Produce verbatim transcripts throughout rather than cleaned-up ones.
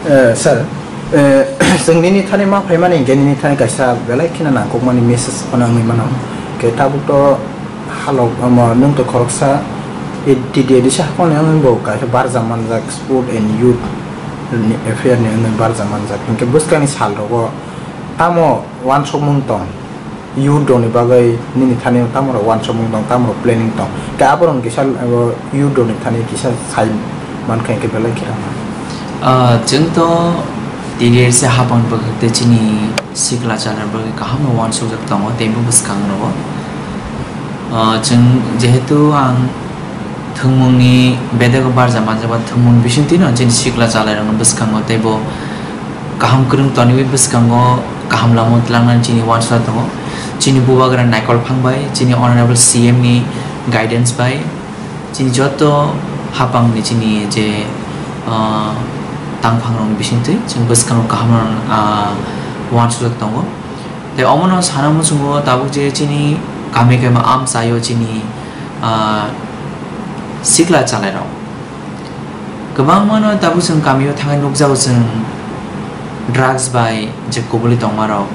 Eh, sir, eh, chwng nini thani ma phaimani hinkhe nini thani kaisa belai kheno nangkukmani message phano wngwi mano. Hinkhe tabuk to halok, omo, nwng to khoroksa, eh, T D A D C haphangni wngwi bo kaisa barjak manjak sport and youth ni affair ni wngwi barjak manjak. Hinkhe bwskangni sal rogo tamo uansukmung tong? Youth rokni bagwi nini thani tamo rok uansukmung tong, tamo rok planning tong? Khe aborokni kisa, abo youth rokni thani kisa sai mankha hinkhe belai kheno. Ah, chwng to T D A D C haphang bagwi tei chini sikla chala bagwi kaham no uansukjak tongo tei bo bwskang rogo. Ah, chwng jehetu ang thwngmungni bedego barja manjaba thwngmung bisingtwi no chini sikla chalai rokno bwskango tei bo kaham kwrwng toniwi bwskango kaham lama tlangnani chini uansukjak tongo. Chini bubagra Naikol Phang bai, chini Honorable C M ni guidance bai, chini joto haphangni chini je, ah, tangphangrokni bisingtwi chwng bwskango kaham, ah, uansukjak tongo. Tei omono sana muchungo tabuk je chini kami kami amchaio chini, ah, sikla chalairok. Kwbangmano tabuk chwng kamio thangwi nukjago chwng drugs bai je kubuli tongmarok.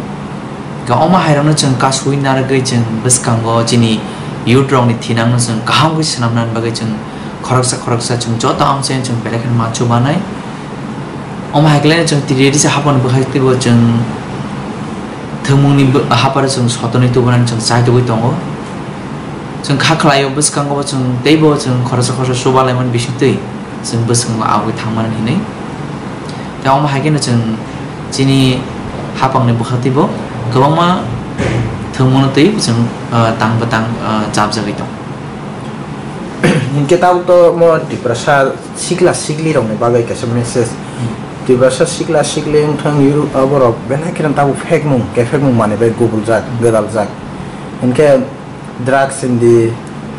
Ga omo hairokno chwng kasui narwgwi chwng bwskango chini youth rokni thinangno chwng kaham khe swnamnani bagwi chwng khoroksa khoroksa chwng joto amchaino chwng belai kheno ma chubanai. Omo hai khe chwng T D A D C haphangni bwkhak teibo chwng thwngmungni bw-, hapharo chwng sotonwi tubunani chwng chai tugwi tongo. Chwng kha khlaio bwskango bo chwng teibo chwng khoroksa khoroksa chubalaimani bisingtwi chwng bwskango abwi thangmani hinwi. Tei omo hai kheno chwng chini haphangni bwkhak teibo kwbangma thwngmungno twiwi chwng, ah, tang bwtang, ah, chapjagwi tongo. Hinkhe tabuk to mo Tiprasa sikla sikli rokni bagwi kaisa message. Tiprasa sikla sikli wngthang Europe aborok belai kheno tabuk phekmung, kephekmung manwi bai gubuljak, gwdaljak. Hinkhe drugs hindi,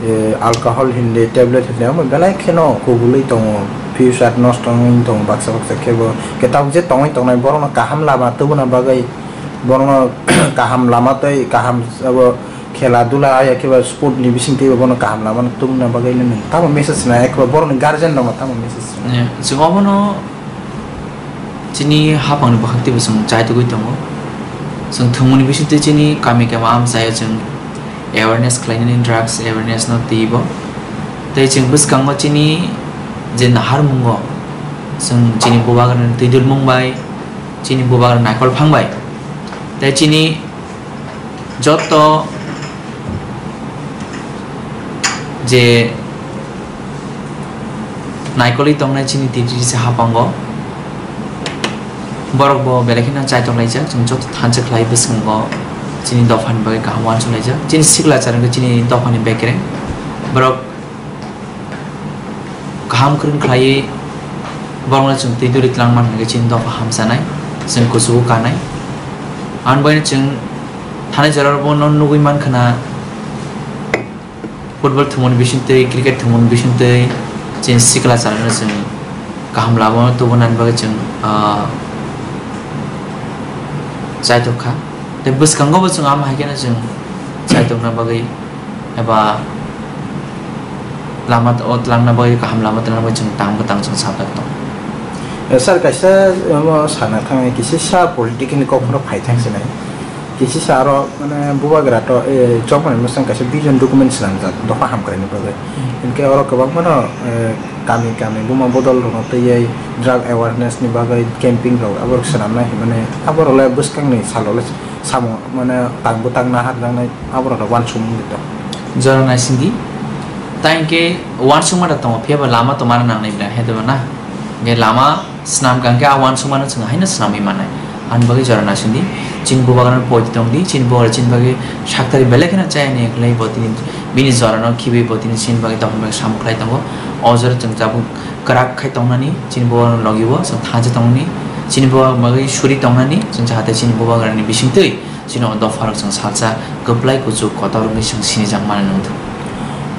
eh, alcohol hindi, tablet hindi, omo belai kheno kubulwi tongo, future nosto wngwi tongo baksa baksa khebo. Khe tabuk je tongwi tongnai borokno kaham lama tubuna bagwi, borokno kaham lama tei kaham abo khela dula ya khe ba sport ni bising twi bono kaham lama no tubuna bagwi le nwng tamo message na, ekhe ba borok ni guardian rok no tamo message na? Eh, chwng obono chini haphang ni bwkhak twi bo chwng chai tugwi tongo. Chwng thwngmung ni bising twi chini kami kami amchai o chwng awareness khlai nani, drugs awareness no twi bo. Tei chwng bwskango chini je naharmungo chwng chini bubagra ni twi dulmung bai, chini bubagra naikol phang bai, tei chini joto je naikolwi tongnai chini T D C haphango, borok bo belai kheno chaitok laijak, chwng joto thansa khlai bwskango chini dophani bagwi kaham uansuk laijak. Chini sikla charwngkhe chini dophani bekereng, borok kaham kwrwng khlaiwi borokno chwng twi duri twlangma hwnkhe chini dopha hamchanai, chwng kuchugo kanai. Aboni bagwino chwng thanai jorao bono nugwi mankha na, football thwngmani bisingtwi, cricket thwngmani bisingtwi chini sikla charwkno chwng kaham lama o tubunani bagwi chwng, ah, chaitok kha. Tei bwskango bo chwng ama hai kheno chwng chaitokna bagwi eba lama o twlangna bagwi, kaham lama twlangna bagwi chwng tang bwtang chwng sajak tongo. Eh, sir, kaisa, omo sana thangwi kisa sa political ni kok phano phai thang sinai. Kisa sa aro, mane, bubagra to, eh, chokmani mwsang kaisa vision document swnamjak dopha hamkrai ni bagwi. Hmm. Hinkhe oro kwbangmano, eh, kami kami buma bodol rokno twiwi drug awareness ni bagwi camping rok abo rok swnamnai hinmani abo rok le bwskang ni salo le samung, mane, tang bwtang naharjaknai. Aborok rok uansukmung di tong. Jora naisingdi. Ta hinkhe uansukma da tongo, phiya ba lama tongmani nangnai bla, he de ba na? Hinkhe lama swnam kha hinkhe a uansukmano chwng haino swnamwi mannai. Ani bagwi jora naisingdi. Chini bubagrano poito tongdi, chini bubagra chini bagwi saktharwi belai kheno chayani khlai bo tini bini jorano khibi bo tini chini bagwi tongmani bagwi samung khlai tongo. O jora chwng tabuk kwrak khai tongnani, chini bubagrano logi o chwng thansa tongnani, chini bubagrani bagwi suri tongnani, chwng jahate chini bubagrani bisingtwi chini o dopharok chwng salsa kwplai kuchuk kotor wngwi chwng sinijak mani nung thung.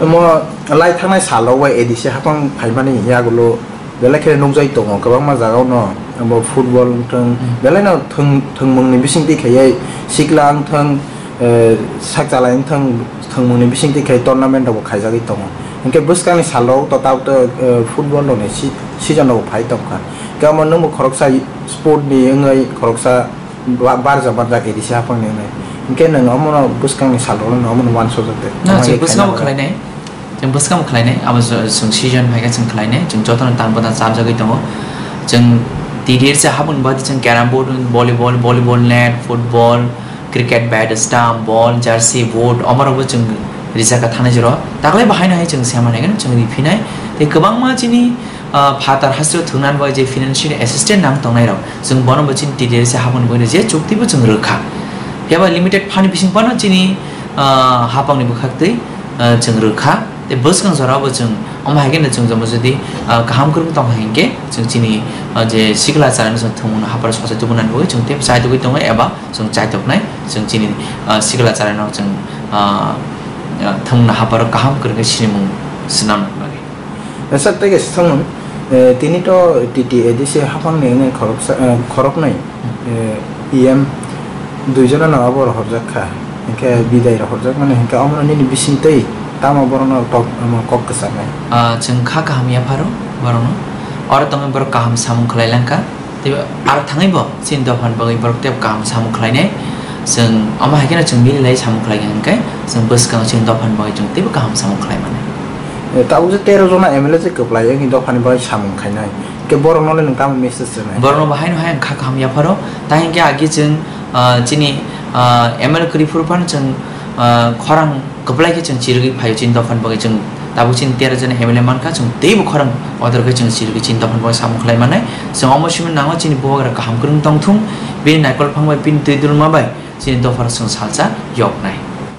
Omo lai thangnai salo o A D C haphang phaimani yagulo belai khe nukjai tongo kwbangma jagao no, omo football wngthung, hmm, belai no thwng-, thwngmungni bisingtwi khaiwi sikla wngthung, eh, sak chalai wngthung, thwngmungni bisingtwi khai tournament rok bo khaijagwi tongo. Hinkhe bwskangni salo to tabuk to, eh, football rokni si-, season rok bo phai tongkha. Tamo nwngbo khoroksa sport ni wngwi khoroksa ba-, barja barja A D C haphangni wngwi. Hinkhe nwng omono bwskangni salrokno nwng omono uansukjak de. Na, Omo chwng hai bwskango khaina khlainai. Chwng bwskango khlainai. Abo jo-, chwng season phaikhe chwng khlainai. Chwng jotono tang bwtang chapjagwi tongo. Chwng T D R C haphangni bagwi chwng carrom board, volleyball, volleyball net, football, cricket bat, stump, ball, jersey, boot, omorokbo chwng rijak kha thangnai jora. Taklai bo haino hai chwng se manai kheno chwng riphinai. Tei kwbangma chini, ah, phatar hasteo thwngna bagwi je financial assistance nang tongnai rok, chwng bono bo chini T D R C haphangni bagwi je chukti bo chwng rwkha. Phiya ba limited fund bising phano chini, ah, haphangni bwkhaktwi, ah, chwng rwkha. Tei bwskang jora bo chwng omo hai kheno chwng jomo jodi, ah, kaham kwrwng tong hai hinkhe chwng chini, ah, je sikla chara no chwng thwngmung no haphar sochai tubunani bagwi chwng tei chai tugwi tongo eba chwng chaitoknai, chwng chini, ah, sikla chara no chwng, ah, ah, thwngna hapharo kaham kwrwng khe sinimung swnamna bagwi. Sir, tei kaisa thangmung, eh, tini to T T A D C haphangni wngwi khoroksa, eh, khoroknwi, eh, E M dui jona no abo rohorjak kha. Hinkhe bidai rohorjak mani hinkhe omono nini bising tei tamo borokno tok, omo kok kwcharnai? Ah, chwng kha kaham yapharo borokno. Oro tongwi borok kaham samung khlai langkha. Tei aro thangwi bo chini dophani bagwi borok tei kaham samung khlainai. Chwng omo hai kheno chwng mililai samung khlai kha hinkhe chwng bwskango chini dophani bagwi chwng teibo kaham samung khlai mano. Eh, tabuk je tero jona M L A je kwplai wngwi dophani bagwi samung khainai. Khe borokno le nwng tamo message rwnai? Borokno bo haino hai wngkha kaham yapharo. Ta hinkhe agi chwng, ah, chini, ah, M L A kwrwi phuru phano chwng, ah, khorang kwplai khe chwng chirigwi phaio chini dophani bagwi chwng tabuk chini tero jona M L A mankha chwng teibo khorang kotor khe chwng chirigwi chini dophani bagwi samung khlai mannai. Chwng omo simi nango chini bubagra kaham kwrwng tongthung, bini naikol phang bai bini twi dulma bai chini dophano chwng salsa yoknai.